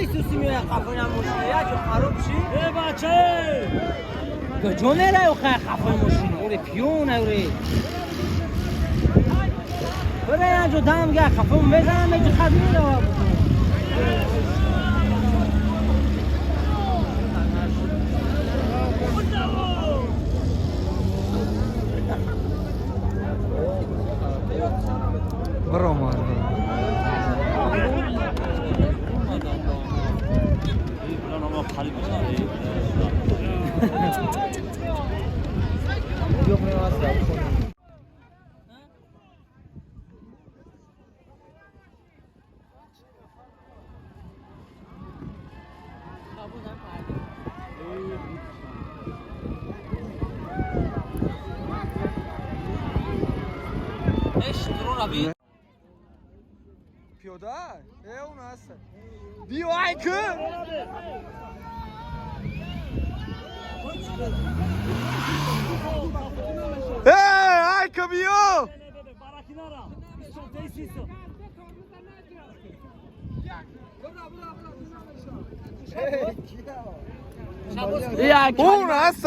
Исуси меояд қафои мошина, як ҷо хароб ши. Э, бача! Куҷо мерай охай қафои мошина? Оре пиён оре. Бира як ҷо дам га қафо мезанам, еҷо хат мерава. Баромад. Пиёда? Э, у нас. Биё, ай ку! Э, ай ку биё! Баракинара. У нас.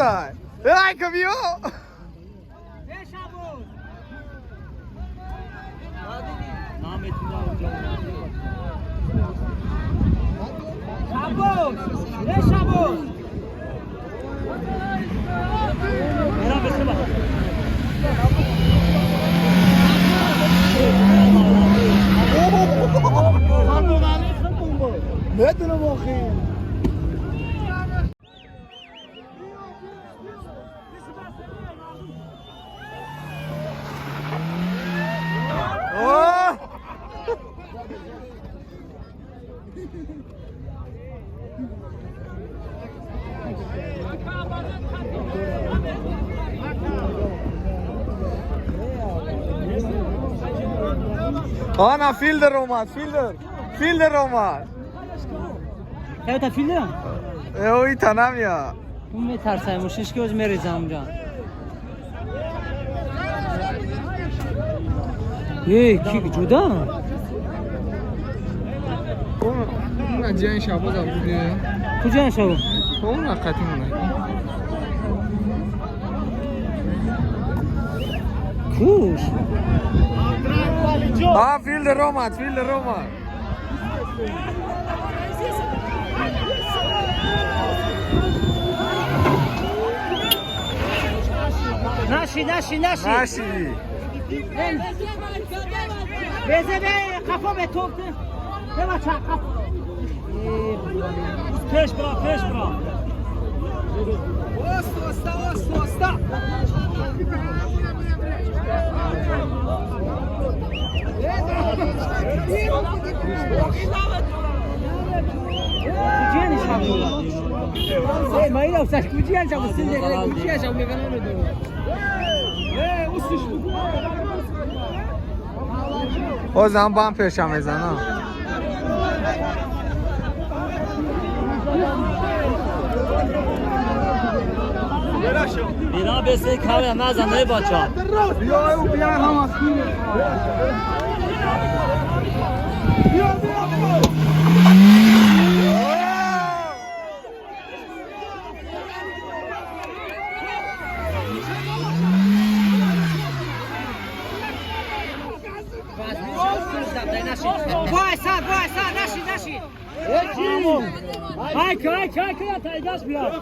Э, ай ку биё! Шабоз! Э, Шабоз! Медунам охи. О! Ана филдер омад, филдер. Филдер омад. Та филдер? Э, ои танамия. Метарсай, мошинш ки оз мерезам унҷа. Эй, ки ҷуда? Уна ҷиян Шабоза буди. Куҷоян Шабоз? Уна қатӣ мона. Куш? А, филдер омад, филдер омад. Наши, наши, наши. Наши. Безе бе, қафо бе топ. Бе бача, қафо. Пеш бра, пеш бра. Оста, оста, оста, оста. Куҷияни Шабоз? Эй, маира усаш куҷиян Шабоз, синде куҷиян Шабоз меганам медонам. Озам бам пеша мезанам. Бина бесе каме назан, э, бача. Биё, биё, ҳама. Биё, биё, биё. Вайса, вайса, наши, наши. Ай, кай, кай, кай, тайгаш бия.